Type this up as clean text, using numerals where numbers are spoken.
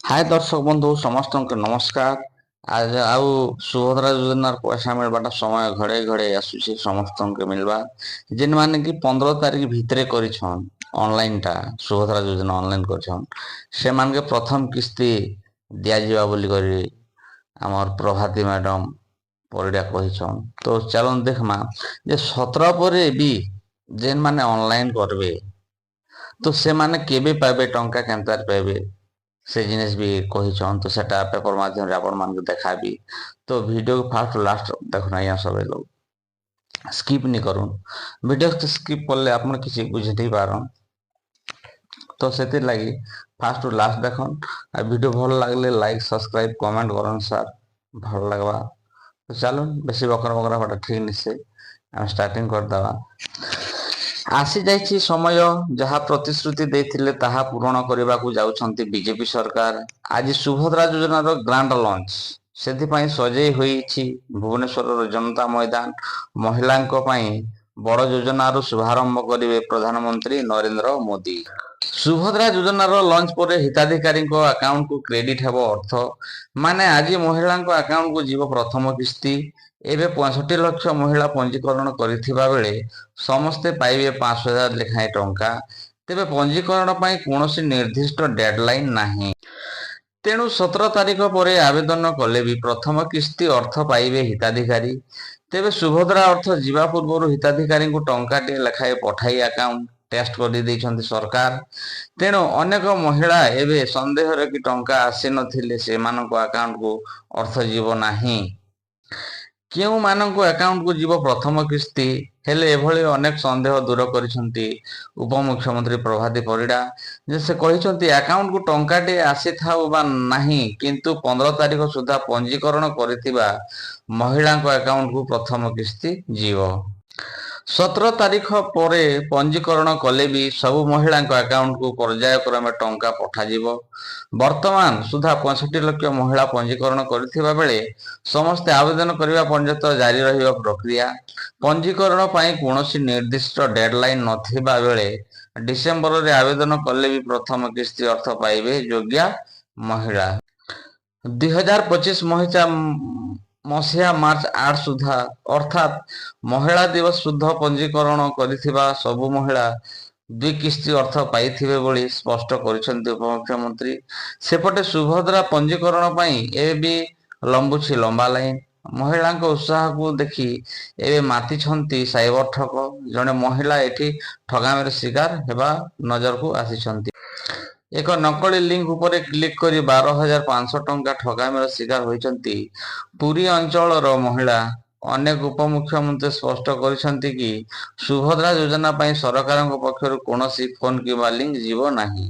ହାଏ ଦର୍ଶକ ବନ୍ଧୁ, ସମସ୍ତଙ୍କୁ ନମସ୍କାର। ଆଜ ଆଉ ସୁଭଦ୍ରା ଯୋଜନାର ପଇସା ମିଳବାଟା ସମୟ ଘଡ଼େଇ ଘଡ଼େଇ ଆସୁଛି। ସମସ୍ତଙ୍କୁ ମିଲବା, ଯେନ୍ମାନେ କି 15 ତାରିଖ ଭିତରେ କରିଛନ୍ ଅନଲାଇନଟା, ସୁଭଦ୍ରା ଯୋଜନା ଅନଲାଇନ କରିଛନ୍, ସେମାନକେ ପ୍ରଥମ କିସ୍ତି ଦିଆଯିବା ବୋଲିକରି ଆମର ପ୍ରଭାତୀ ମ୍ୟାଡମ ପରିଡ଼ା କହିଛନ୍। ତ ଚାଲୁନ୍ ଦେଖମା ଯେ 17 ପରେ ବି ଯେନ୍ମାନେ ଅନଲାଇନ କରବେ, ତ ସେମାନେ କେବେ ପାଇବେ ଟଙ୍କା, କେନ୍ତାରେ ପାଇବେ, ସେ ଜିନିଷ ବି କହିଛନ୍। ତ ସେଟା ପେପର ମାଧ୍ୟମରେ ଆପଣମାନଙ୍କୁ ଦେଖାବି। ତ ଭିଡ଼ିଓ ଫାଷ୍ଟ ଲାଷ୍ଟ ଦେଖୁନ୍ ଆଜ୍ଞା, ସବେ ଲୋକ ସ୍କିପ୍ ନି କରୁନ୍। ଭିଡ଼ିଓ ସ୍କିପ୍ କଲେ ଆପଣ କିଛି ବୁଝି ନାଇଁ ପାରନ୍। ତ ସେଥିର୍ଲାଗି ଫାଷ୍ଟ ଟୁ ଲାଷ୍ଟ ଦେଖୁନ୍ ଆଉ ଭିଡ଼ିଓ ଭଲ ଲାଗିଲେ ଲାଇକ୍, ସବସ୍କ୍ରାଇବ୍, କମେଣ୍ଟ କରନ୍ ସାର୍, ଭଲ ଲାଗ୍ବା। ତ ଚାଲୁନ୍, ବେଶୀ ବକର ବକର ହବାଟା ଠିକ୍ ନିଶ୍ଚୟ, ଆମେ ଷ୍ଟାର୍ଟିଂ କରିଦେବା। ଆସିଯାଇଛି ସମୟ। ଯାହା ପ୍ରତିଶ୍ରୁତି ଦେଇଥିଲେ, ତାହା ପୂରଣ କରିବାକୁ ଯାଉଛନ୍ତି ବିଜେପି ସରକାର। ଆଜି ସୁଭଦ୍ରା ଯୋଜନାର ଗ୍ରାଣ୍ଡ ଲଞ୍ଚ। ସେଥିପାଇଁ ସଜେଇ ହୋଇଛି ଭୁବନେଶ୍ୱରର ଜନତା ମଇଦାନ। ମହିଳାଙ୍କ ପାଇଁ ବଡ଼ ଯୋଜନାର ଶୁଭାରମ୍ଭ କରିବେ ପ୍ରଧାନମନ୍ତ୍ରୀ ନରେନ୍ଦ୍ର ମୋଦି। ସୁଭଦ୍ରା ଯୋଜନାର ଲଞ୍ଚ ପରେ ହିତାଧିକାରୀଙ୍କ ଆକାଉଣ୍ଟକୁ କ୍ରେଡିଟ୍ ହେବ ଅର୍ଥ। ମାନେ ଆଜି ମହିଳାଙ୍କ ଆକାଉଣ୍ଟକୁ ଯିବ ପ୍ରଥମ କିସ୍ତି। ଏବେ 65 ଲକ୍ଷ ମହିଳା ପଞ୍ଜୀକରଣ କରିଥିବା ବେଳେ ସମସ୍ତେ ପାଇବେ 5000 ଲେଖାଏଁ ଟଙ୍କା। ତେବେ ପଞ୍ଜୀକରଣ ପାଇଁ କୌଣସି ନିର୍ଦ୍ଦିଷ୍ଟ ଡେଡଲାଇନ୍ ନାହିଁ। ତେଣୁ 17 ତାରିଖ ପରେ ଆବେଦନ କଲେ ବି ପ୍ରଥମ କିସ୍ତି ଅର୍ଥ ପାଇବେ ହିତାଧିକାରୀ। ତେବେ ସୁଭଦ୍ରା ଅର୍ଥ ଯିବା ପୂର୍ବରୁ ହିତାଧିକାରୀଙ୍କୁ ଟଙ୍କାଟିଏ ଲେଖାଏଁ ପଠାଇ ଆକାଉଣ୍ଟ ଟେଷ୍ଟ କରିଦେଇଛନ୍ତି ସରକାର। ତେଣୁ ଅନେକ ମହିଳା ଏବେ ସନ୍ଦେହରେ କି ଟଙ୍କା ଆସିନଥିଲେ ସେମାନଙ୍କ ଆକାଉଣ୍ଟକୁ ଅର୍ଥ ଯିବ ନାହିଁ। କେଉଁମାନଙ୍କ ଆକାଉଣ୍ଟକୁ ଯିବ ପ୍ରଥମ କିସ୍ତି? ହେଲେ ଏଭଳି ଅନେକ ସନ୍ଦେହ ଦୂର କରିଛନ୍ତି ଉପମୁଖ୍ୟମନ୍ତ୍ରୀ ପ୍ରଭାତୀ ପରିଡ଼ା ଯେ ସେ କହିଛନ୍ତି, ଆକାଉଣ୍ଟକୁ ଟଙ୍କାଟିଏ ଆସିଥାଉ ବା ନାହିଁ, କିନ୍ତୁ 15 ତାରିଖ ସୁଦ୍ଧା ପଞ୍ଜୀକରଣ କରିଥିବା ମହିଳାଙ୍କ ଆକାଉଣ୍ଟକୁ ପ୍ରଥମ କିସ୍ତି ଯିବ। 17 ତାରିଖ ପରେ ପଞ୍ଜୀକରଣ କଲେ ବି ସବୁ ମହିଳାଙ୍କ ଆକାଉଣ୍ଟକୁ ପର୍ଯ୍ୟାୟକ୍ରମେ ଟଙ୍କା ପଠାଯିବ। ବର୍ତ୍ତମାନ ସୁଦ୍ଧା 65 ଲକ୍ଷ ମହିଳା ପଞ୍ଜୀକରଣ କରିଥିବା ବେଳେ ସମସ୍ତେ ଆବେଦନ କରିବା ପର୍ଯ୍ୟନ୍ତ ଜାରି ରହିବ ପ୍ରକ୍ରିୟା। ପଞ୍ଜୀକରଣ ପାଇଁ କୌଣସି ନିର୍ଦ୍ଦିଷ୍ଟ ଡେଡଲାଇନ୍ ନଥିବା ବେଳେ ଡିସେମ୍ବରରେ ଆବେଦନ କଲେ ବି ପ୍ରଥମ କିସ୍ତି ଅର୍ଥ ପାଇବେ ଯୋଗ୍ୟା ମହିଳା। 2025 ମସିହା ମାର୍ଚ୍ଚ 8 ସୁଦ୍ଧା, ଅର୍ଥାତ୍ ମହିଳା ଦିବସ ସୁଦ୍ଧା ପଞ୍ଜୀକରଣ କରିଥିବା ସବୁ ମହିଳା ଦୁଇ କିସ୍ତି ଅର୍ଥ ପାଇଥିବେ ବୋଲି ସ୍ପଷ୍ଟ କରିଛନ୍ତି ଉପମୁଖ୍ୟମନ୍ତ୍ରୀ। ସେପଟେ ସୁଭଦ୍ରା ପଞ୍ଜୀକରଣ ପାଇଁ ଏବେ ବି ଲମ୍ବୁଛି ଲମ୍ବା ଲାଇନ। ମହିଳାଙ୍କ ଉତ୍ସାହକୁ ଦେଖି ଏବେ ମାତିଛନ୍ତି ସାଇବର ଠକ। ଜଣେ ମହିଳା ଏଠି ଠକାମିର ଶିକାର ହେବା ନଜରକୁ ଆସିଛନ୍ତି। ଏକ ନକଲି ଲିଙ୍କ ଉପରେ କ୍ଲିକ୍ କରି 12,500 ଟଙ୍କା ଠକାମିର ଶିକାର ହୋଇଛନ୍ତି ପୁରୀ ଅଞ୍ଚଳର ମହିଳା। ଅନେକ ଉପମୁଖ୍ୟମନ୍ତ୍ରୀ ସ୍ପଷ୍ଟ କରିଛନ୍ତି କି ସୁଭଦ୍ରା ଯୋଜନା ପାଇଁ ସରକାରଙ୍କ ପକ୍ଷରୁ କୌଣସି ଫୋନ କିମ୍ବା ଲିଙ୍କ ଯିବ ନାହିଁ।